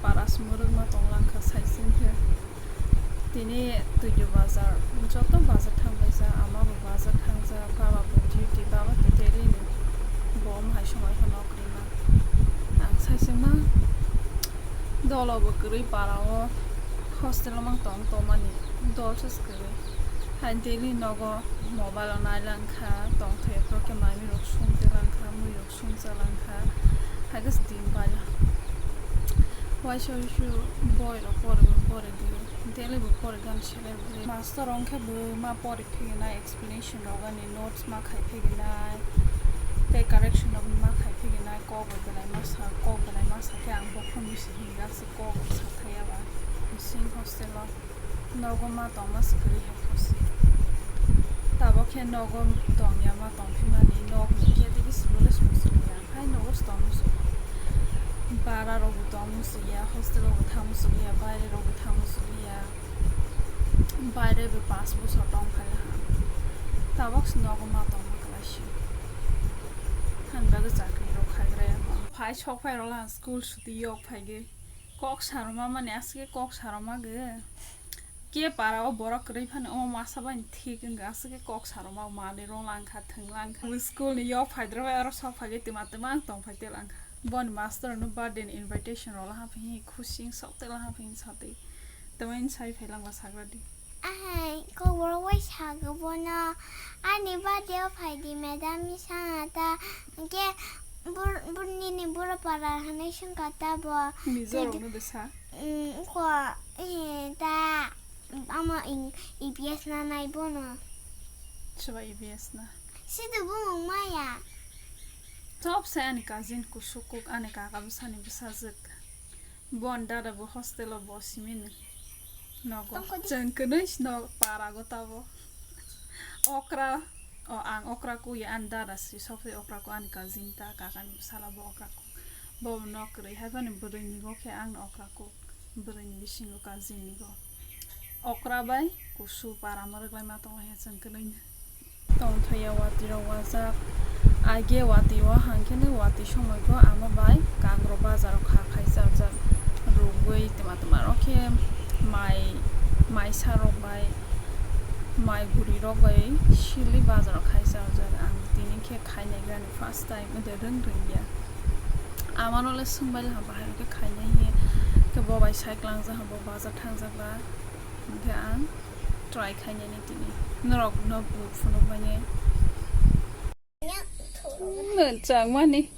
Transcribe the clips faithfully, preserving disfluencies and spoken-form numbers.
Para se mwrwkma tong langkha saising khe. Tini Twidwi bazar, joto bazar thanglaijak, ama bo bazar thangjak, baba bo duty, baba to daily ni bo omo hai somoi phano kwrwima. Ang saisingma dolo bo kwrwi para o hostel o mang tong tongmani dol se kwrwi. Hai daily nogo mobile o nai langkha, tongthai phuru khe manwi rok sum te langkha, mui rok sum cha langkha, hai khe se din paila. Waisa uisu boi rok pore bo pore di, daily bo pore gan sele bwrwi. Master rok khe bo ma pore phiginai, explanation rok ani notes ma khai phiginai, tei correction rok ma khai phiginai, kok bo belai ma sa, kok belai ma sa khe ang bokhorok ni se hinga se kok rok sa thaya ba. Bising hostel o. Nogo ma tongma se kwrwi hai khe se. Tabok khe nogo tongya ma tongphimani, nok ni khe tei khe sibole song song ya. Hai nogo se tong muchung. Bara rok bo tong muchung ya, hostel o bo thang muchung ya, baire rok bo thang muchung ya. Baire bo panch bochor tong phai ha. Tabok se nogo ma tongma kwlai se. Hani bagwi chakri rok khai gra ya. Phai sok phai rok la school suti yok phai gwi. Kok saroma mani aswk khe kok saroma gwi. Ke para o borok kwrwi phano omo masa bai thik wngkha, aswk khe kok saroma manwi rw langkha, thwng langkha. School ni yok phaidra bai oro sok phai khe twma twma ang tong phai te langkha. Boni master no birthday ni invitation rw laha phi khusi sok te laha phi sati. Twma sai phai langma sagra di. Ahai, kok borok bai sago bono. Ani birthday o phai di madam ni sana ta. Hwnkhe bur-, bur-, nini bura para hwnwi swngkha ta bo. Mizo rok no de sa. Mm, ko, eh, ta, ama ing, E B S na nai bono. Soba E B S na. Sido bumung maya. Top se ani cousin kusuk kuk ani kaka bwsani bwsajwk. Bon dada bo hostel o bo simini. Nogo. Tongkho di. Chwng kwnwi sino para go tabo. Okra, o ang okra ku ya ani dada si sokri okra ku ani cousin ta kaka ni bwsala bo okra ku. Bo nok kwrwi hai phano bwrwi ni go khe ang no okra ku. Bwrwi ni bisingo cousin ni go. Okra bai kusu para mwrwk lai ma tong lai ha chwng kwnwi no. Tongthaya watwi rok wajak. Age watwi o hangkhe no watwi somoi bo ama bai kangro bazar o kha khai charjak. Rugwi twma twma rok khe mai, maisa rok bai, mai guri rok bai sili bazar o khai charjak. Ang tini khe khainai gani first time, ode rwng rwngya. Ama no le swngbai laha bahai khe khainai hinkhe bo bai sai klangjak bo bazar thangjak ba. Hinkhe ang try khainani tini. Norok no bu phunukmani. Nwng changmani.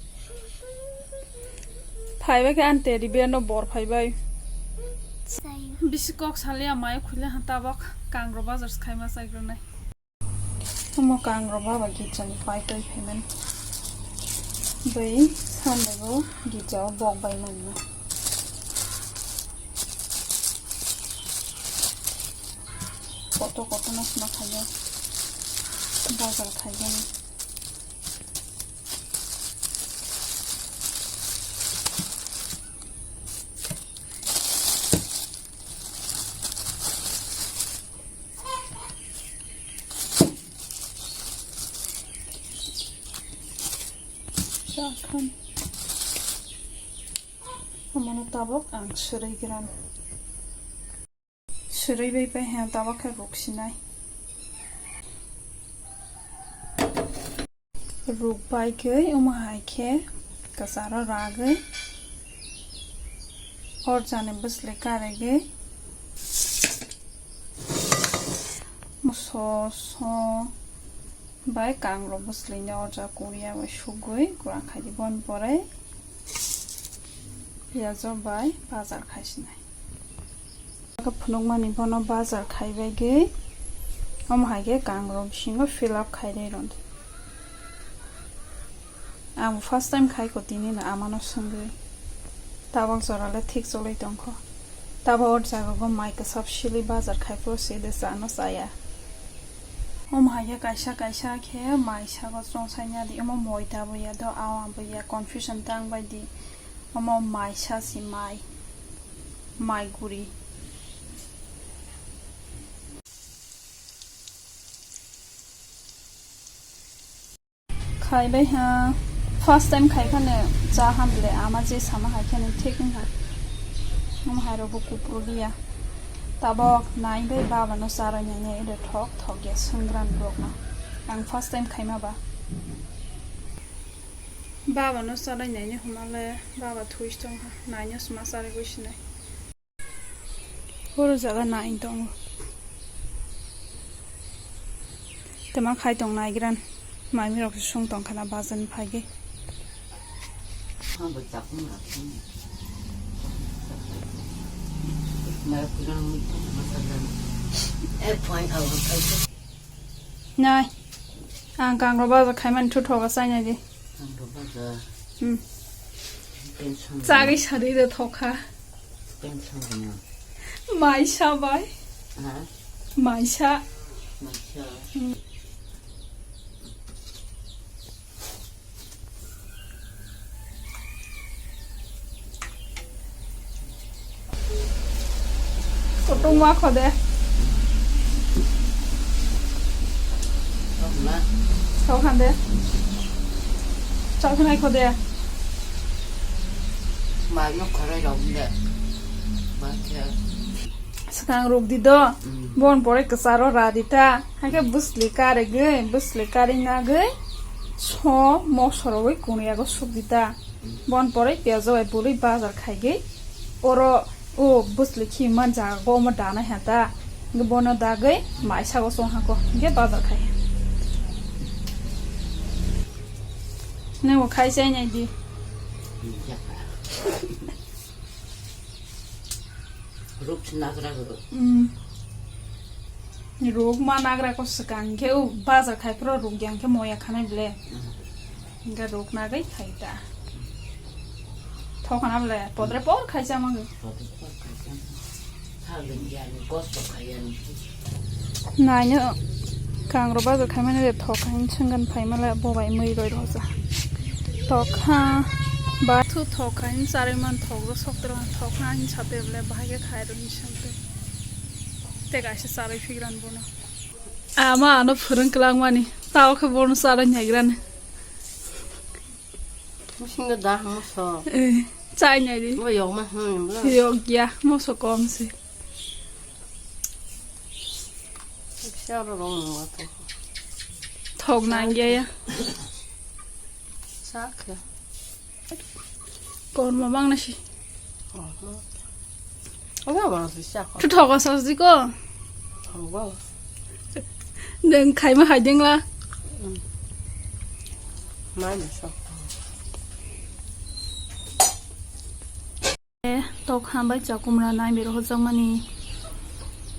Phaibai khe ang teddy bear no bor phaibai. Bisi kok salia mai khule ha tabok kangro bazar se khaima chaigrwnai. Omo kangro baba gitsa ni pai pai phaimani. Bai sandai bo gitsa o bok bai manna. Koto koto no sima khaijak. Bazar khaijak. Chakhan. Omono tabok ang swrwi gran. Swrwi bai pai ha tabok khe ruksinai. Rukbai khe omo hai khe kwcharo ragwi orjani bwsli karigwi moso so bai kangrok bwsli ni orja kuria bai sugwi kwrak khai di boni pore piyajo bai bazar khai sinai. Phunukmani bono bazar khai bagwi omo hai khe kangrok bisingo fill up khai rwi rwdi. Ang first time khai ko tini no amano swngwi. Tabok jora le thik cholwi tongkho. Tabok o jaga go mai kwchap sili bazar khai phuru se de chano chaya. Omo hai khe kaisa kaisa khe mai sago chongsaina di omo moida bo ya do awa bo ya confusion tang bai di. Omo mai sa si mai. Mai guri. Khai bai ha. First time khai khane cha ham le ama je sama hai khane thik wngkha. Omo hai rok bo kupru liya. Tabok nai bai baba no charai nai nai ede thok thok ya sengkran rok no. Ang first time khaima ba. Baba no charai nai nai hwnma le baba thui tong ha. Nai no sma charai gwi sinai. Oro jaga nai tongo. Tama khai tong nai gran. Mami rok sung tong khana bazan phai ge. Nai. Ang kang rok bazar khai mani thu thoga chai nai di. Ang rok bazar. Hmm. Tension. Chagwi sadi de thokha. Tension gwnang. Maisa bai. Ha? Maisa. Maisa. Hmm. Kutung ma khode. Sok na. Sok hande. Chok nai khode. Ma no kharai rok de. Ba khe. Swkang ruk di do. Mm. Bon pore kwcharo ra di ta. Hakhe bwsli karigwi, bwsli kari nagwi. So mosorowi kunu yago suk di ta. Bon pore piyajo bai bwrwi bazar khaigwi. Oro o bwsli khima jaga go omo danai ha ta. Hwnkhe bono dagwi maisa go chong hako. Hwnkhe bazar khai. Nang bo khai chai nai di. Ruk se nagra ruk. Mm. Ruk ma nagra ko swkang khe o bazar khai phro ruk yang khe moya khanai ble. Mm. Hingke ruk nagwi khai ta. Thokna ble podre por khai cha mangi. Podre por khai cha. Tha ling yani gos to khai yani. Naino kangro bazar khai mani de thok khai senggan phai mala bo bai mui roi roja. Thok ha ba thu thok khai charwi man thok do sok tro thok ha hin sa te ble bahai khe khai rw. Te kaisa charwi phigran bono. Ama ano phwrwng kwlangmani. Tao khe bono charwi naigrani. Bisingo da moso. Eh, chai naidi. Bo yokma hmm bla. Yok ya, moso kom se. Siya ro rong mo to. Thok nang ya ya. Sak ya. Kormo bang na si. Ogo bang si sak. Tu thok sa si ko. Ogo. Neng khai ma hai ding la. Mai ma sok. Eh, tok hambai chakumra nai bero hojak mani.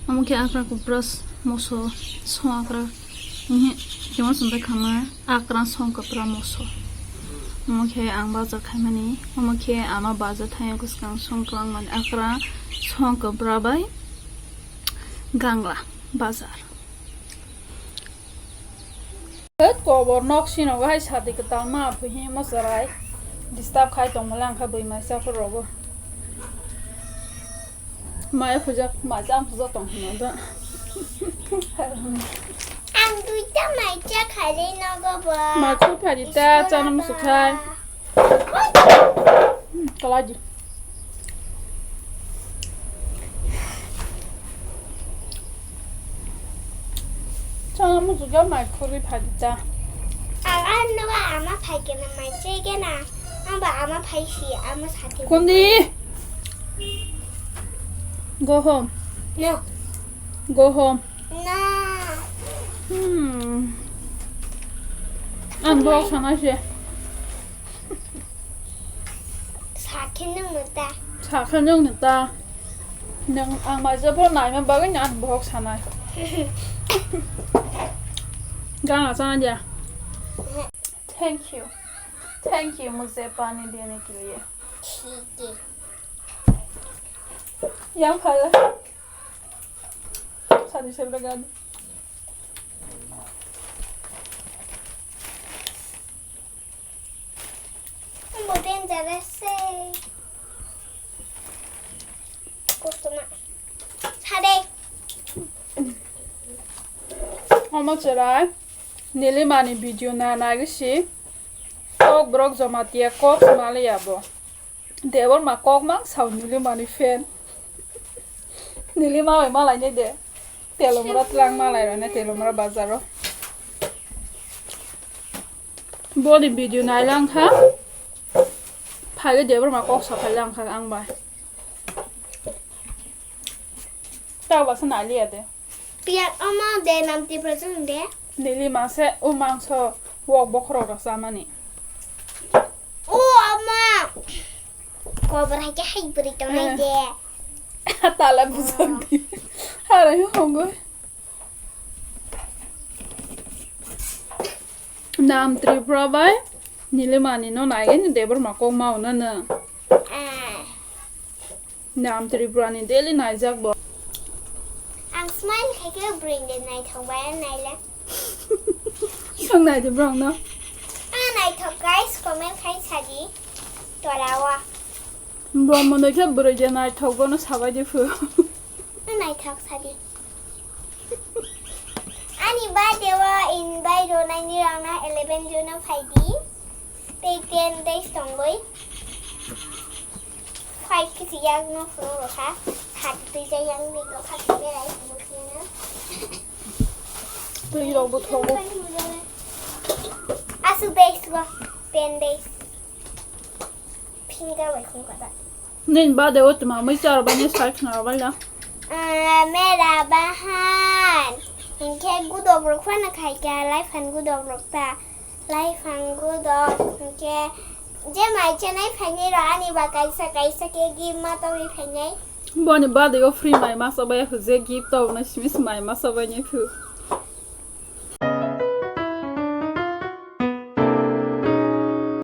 Omo khe akra kupra s-, moso song akra. Nge, kemo sumbai khama akra song kapra moso. Omo khe ang bazar khaimani. Omo khe ama bazar thaio kwskang song kwlangmani akra song kapra bai gangla bazar. Kobor nok sino bahai sadi kwtal ma phi mo sarai disturb khai tong mala ang kha bui mai sa phur rogo. Mai phujak mai cham phujak tong hino da. Ang duita mai cha khai le nogo bo. Ma khu phari ta chana musu khai. Kalaji. Chana musu ga mai khuri phadi ta. Ang ano ba ama phai kena mai che kena. Ang ba ama phai si ama sati. Kundi. Go home. No. Go home. No. Hmm. Ang bo sana se. Sakhe nwng ta. Sakhe nwng ta. Nwng ang maisa phano naima bagwi no ang bohok sanai. Gana chana dia. Thank you. Thank you mujhe pani dene ke liye. Theek hai. Yang phala. Sadi sebra gadi. Mo dangerous se. Kostoma. Sade. Omo cherai. Nilimani video na nagisi. Kok borok Jamatia kok maliya bo. Debor ma kok mang sao Nilimani fan. Nili ma bai malai ne de. Telomra tlang malai rane telomra bazaro. Boni video nailang kha. Phai de bro ma kok sa phai lang kha ang bai. Tao ba sa nai liya de. Piyak omo de nam Tripura chwng de. Nili ma se o mangso wok bokhorok rok chamani. O ama. Kobor hai ke hai bwrwi tongnai de. Tala busuk di. Harai hongo. Nam Tripura bai Nilimani no nai ni Debbarma kok ma uno no. Ah. Nam Tripura ni daily naijak bo. Ang smile khai khe bwrwi de naithok bai naile. Swng nai di borok no. Ah, naithok guys, comment khai sadi. Tola wa. Bo monoi khe bwrwi de naithok bono sabai di phu. Ah, naithok sadi. Ani birthday o invite rwnaini rokno eleven June o phaidi. Tei ten days tongwi. Five kisi yakno phuru rokha. Khat twi jai yang ni ko khat twi berai musina. Twi rok bo thogo. Asu days go. Ten days. Phinga bai khum kata. Nin ba de o tuma mai char ba ne sai khna ba la. Ah, mera bahan. Hinkhe gudok rok phano khai kha, lai phan gudok rok ta. Lai phan gudok hinkhe je mai chenai phainai rok ani ba kaisa kaisa khe gift ma tongwi phainai. Boni birthday o free mai masa bai je gift tong na simi mai masa bai ni phu.